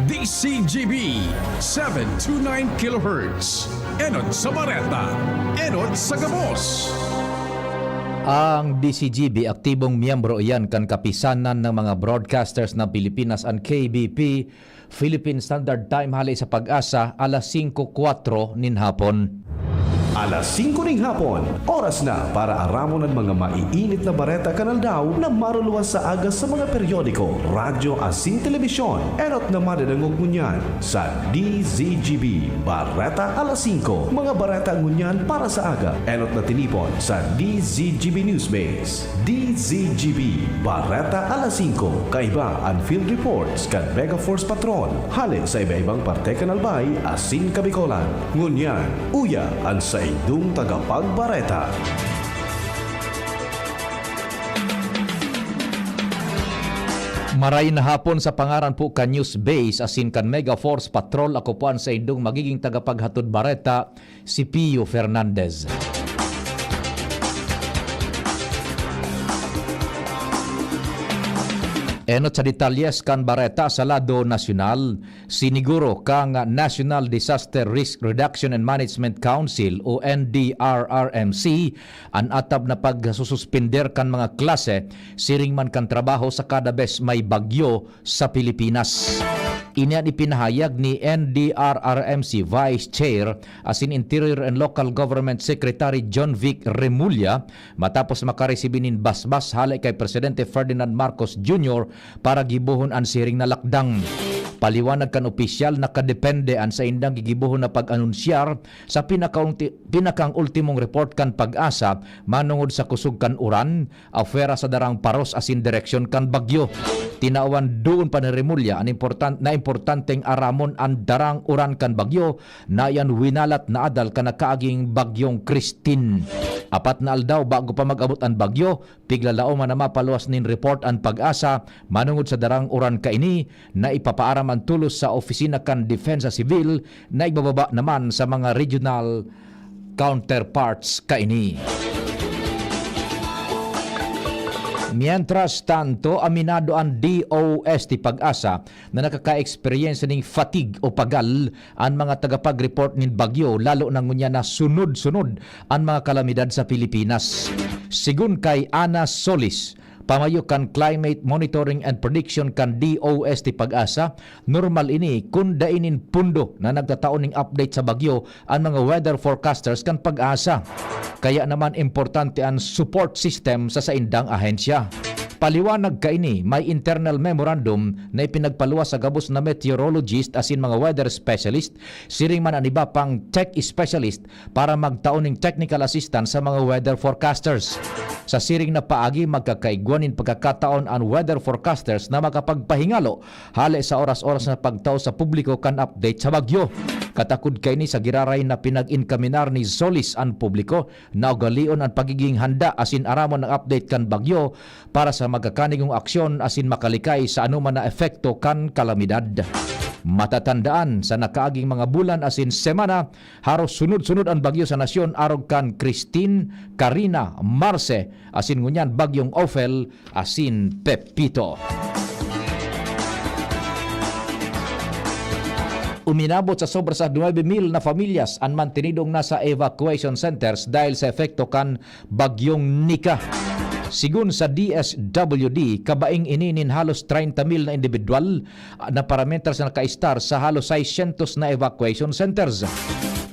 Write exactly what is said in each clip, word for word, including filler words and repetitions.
D C G B, seven two nine kilohertz. Enot sa Bareta, enot sa Gabos. Ang D C G B, aktibong miyembro iyan kan Kapisanan ng mga Broadcasters ng Pilipinas, an K B P, Philippine Standard Time, hale sa Pag-asa, alas singko kwatro nin hapon. Alas singko ning hapon, oras na para aramon an mga maiinit na bareta kan aldaw na maruluwas sa aga sa mga periodiko, radyo asin telebisyon. Enot na madadangog ngunyan sa D Z G B Bareta Alas singko, mga bareta ngunyan para sa aga. Enot na tinipon sa D Z G B Newsbase. D Z G B Bareta Alas singko, kaiba an field reports kan Mega Force Patrol, hale sa iba-ibang parte kan Albay asin Kabicolan. Ngunyan, uya an saindong tagapagbareta. Maray na hapon sa pangaran po kan Newsbase asin kan Mega Force Patrol. Ako po an saindong magiging tagapaghatod bareta, si Pio Fernandez. Enot sa detalyes kan bareta sa lado nasyonal, siniguro kan National Disaster Risk Reduction and Management Council o N D R R M C an atab na pagsususpender kan mga klase siring man kan trabaho sa kada bes may bagyo sa Pilipinas. Ini an ipinahayag ni N D R R M C Vice Chair asin Interior and Local Government Secretary John Vic Remulla matapos makaresibi nin basbas hale kay Presidente Ferdinand Marcos Junior para gibohon an siring na lakdang. Paliwanag kan opisyal, nakadepende an saindang gigibohon na pag-anunsyar sa pinakaulti-, pinakang ultimong report kan Pag-asa manongod sa kusog kan uran, afera sa darang paros asin direksyon kan bagyo. Tinawan doon pa ni Remulla an importan-, na importanteng aramon an darang uran kan bagyo na iyan winalat na adal kan nakaaging Bagyong Christine. Apat na aldaw bago pa mag-abot an bagyo, piglalaoman na mapaluwas nin report an Pag-asa manongod sa darang uran kaini na ipapaaram an tolos sa opisina kan Depensa Sibil na igbababa naman sa mga regional counterparts kaini. Mientras tanto, aminado an D O S T Pag-asa na nakaka-eksperyensya ning fatigue o pagal an mga tagapag-report nin bagyo, lalo na ngunyan na sunod-sunod an mga kalamidad sa Pilipinas. Sigon kay Ana Solis, pamayo kan Climate Monitoring and Prediction kan D O S T Pag-asa, normal ini kun dai nin pundo na nagtatao ning update sa bagyo an mga weather forecasters kan Pag-asa. Kaya naman importante an support system sa saindang ahensya. Paliwanag kaini, may internal memorandum na ipinagpaluwas sa gabos na meteorologist asin mga weather specialist, siring man an iba pang tech specialist para magtao ning technical assistance sa mga weather forecasters. Sa siring na paagi, magkakaigwa nin pagkakataon an weather forecasters na makapagpahingalo hale sa oras-oras na pagtao sa publiko kan update sa bagyo. Katakod kaini sa giraray na pinag-inkaminar ni Solis an publiko na ugalion an pagiging handa asin aramon an update kan bagyo para sa magkakanigong aksyon asin makalikay sa anoman na epekto kan kalamidad. Matatandaan, sa nakaaging mga bulan asin semana, haros sunod-sunod an bagyo sa nasyon arog kan Christine, Karina, Marce, asin ngunyan Bagyong Ophel asin Pepito. Uminabot sa sobra sa nuebe mil na pamilyas an mantenidong nasa evacuation centers dahil sa epekto kan Bagyong Nika. Sigon sa D S W D, kabaing ini nin halos treinta mil na indibidwal na parameters na nakaistar sa halos seiscientos na evacuation centers.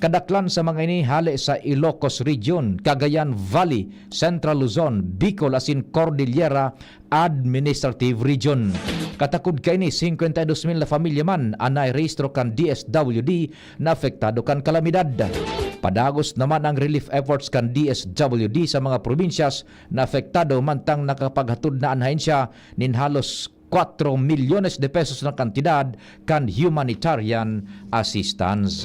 Kadaklan sa mga ini hale sa Ilocos Region, Cagayan Valley, Central Luzon, Bicol asin Cordillera Administrative Region. Katakod kaini, singkwenta y dos mil na pamilya man an nairehistro kan D S W D na apektado kan kalamidad. Padagos naman ang relief efforts kan D S W D sa mga probinsyas na apektado, mantang nakapaghatod na an ahensya nin halos kwatro milyones de pesos na kantidad kan humanitarian assistance.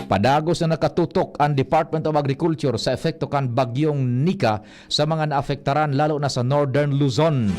Padagos na nakatutok an Department of Agriculture sa epekto kan Bagyong Nika sa mga naapektaran, lalo na sa Northern Luzon.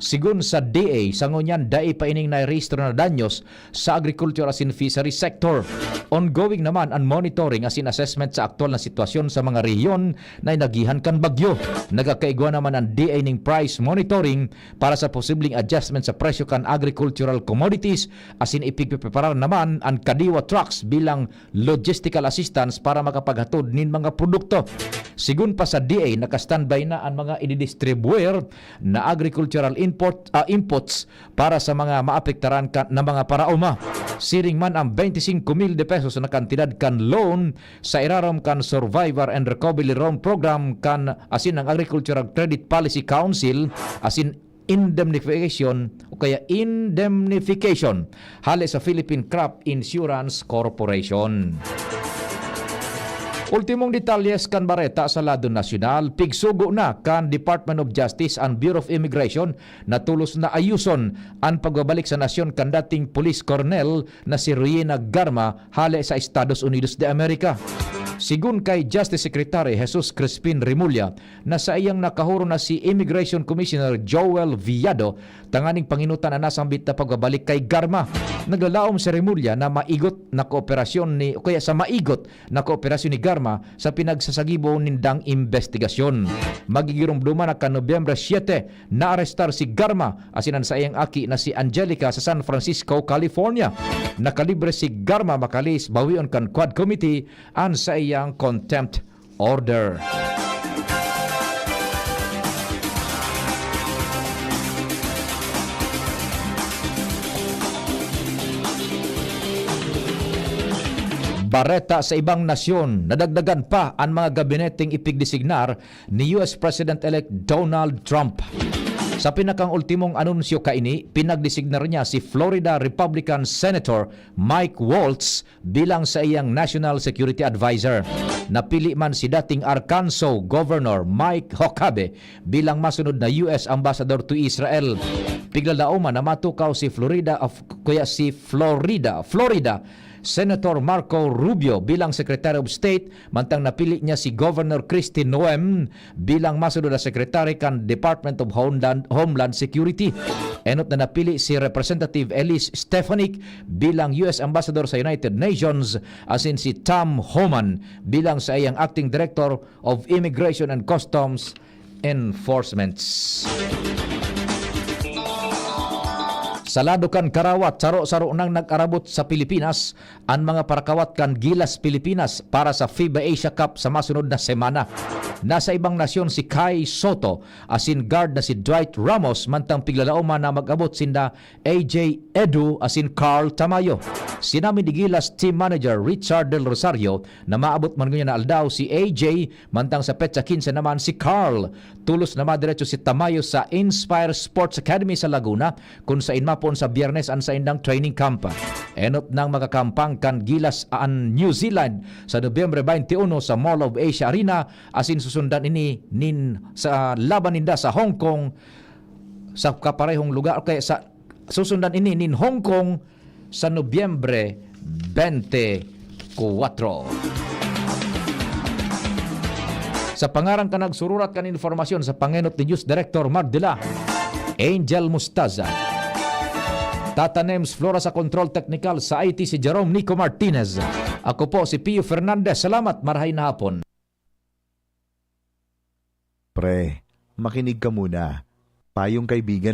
Sigun sa D A, sa ngunyan dai pa ining narehistro na danyos sa agriculture asin fishery sector. Ongoing naman an monitoring asin assessment sa aktual na sitwasyon sa mga rehiyon na inagihan kan bagyo. Nagkakaigwa naman an D A ning price monitoring para sa posibleng adjustment sa presyo kan agricultural commodities, asin ipigpepreparar naman an Kadiwa Trucks bilang logistical assistance para makapaghatod nin mga produkto. Sigun pa sa D A, naka-standby na an mga ididistribuer na agricultural import, ah, inputs para sa mga maapektaran ka, na mga paraoma. Siring man ang twenty-cinco mil de pesos na kantidad kan loan sa irarom kan Survivor and Recovery Loan Program kan asin ang Agricultural Credit Policy Council asin indemnification o kaya indemnification hale sa Philippine Crop Insurance Corporation. Ultimong detalyes kan bareta sa lado nasyonal, pigsugo na kan Department of Justice an Bureau of Immigration na tolos na ayuson an pagbabalik sa nasyon kan dating police colonel na si Ruyena Garma hale sa Estados Unidos de America. Sigun kay Justice Secretary Jesus Crispin Remulla na saiyang nakahuro na si Immigration Commissioner Joel Viado tanganing panginutan an nasambit na pagbabalik kay Garma. Naglalaom si Remulla na maigot na kooperasyon ni, o kaya sa maigot na kooperasyon ni Garma sa pinagsasagibo nindang imbestigasyon. Magigiromdoman na kan Nobyembre siete, naarestar si Garma asin an saiyang aki na si Angelica sa San Francisco, California. Nakalibre si Garma makalihis bawion kan Quad Committee an saiyang contempt order. Bareta sa ibang nasyon, nadagdagan pa an mga gabineteng ipigdesignar ni U S President-elect Donald Trump. Sa pinakang ultimong anunsyo kaini, pinagdesignar niya si Florida Republican Senator Mike Waltz bilang saiyang National Security Advisor. Napili man si dating Arkansas Governor Mike Huckabee bilang masunod na U S Ambassador to Israel. Piglalaoman na matukaw si Florida, of, kuya si Florida, Florida Senator Marco Rubio bilang Secretary of State, mantang napili niya si Governor Kristi Noem bilang masunod na Secretary kan Department of Homeland, Homeland Security. Enot na napili si Representative Elise Stefanik bilang U S Ambassador sa United Nations, asin si Tom Homan bilang saiyang Acting Director of Immigration and Customs Enforcements. Sa lado kan karawat, saro-saro nang nag-arabot sa Pilipinas an mga parakawat kan Gilas Pilipinas para sa FIBA Asia Cup sa masunod na semana. Nasa ibang nasyon si Kai Sotto asin guard na si Dwight Ramos, mantang piglalaoman na mag-abot sinda A J Edu asin Carl Tamayo. Sinabi ni Gilas Team Manager Richard Del Rosario na maabot man ngunyan na aldaw si A J, mantang sa petsa quince naman si Carl. Tolos na madiretso si Tamayo sa Inspire Sports Academy sa Laguna, kun sain mapoon sa Biyernes an saindang training camp. Enot nang makakampang kan Gilas an New Zealand sa Nobyembre twenty-one sa Mall of Asia Arena, asin susundan ini nin sa laban ninda sa Hong Kong sa kaparehong lugar, kaya sa susundan ini nin Hong Kong sa Nobyembre twenty-four. Sa pangaran kan nagsururat kan informasyon sa pangenot ni News Director Mardila, Angel Mustaza. Tata Nems Flora sa Control Technical, sa I T si Jerome Nico Martinez. Ako po si Pio Fernandez. Salamat, marahay na hapon. Pre, makinig ka muna. Payong kaibigan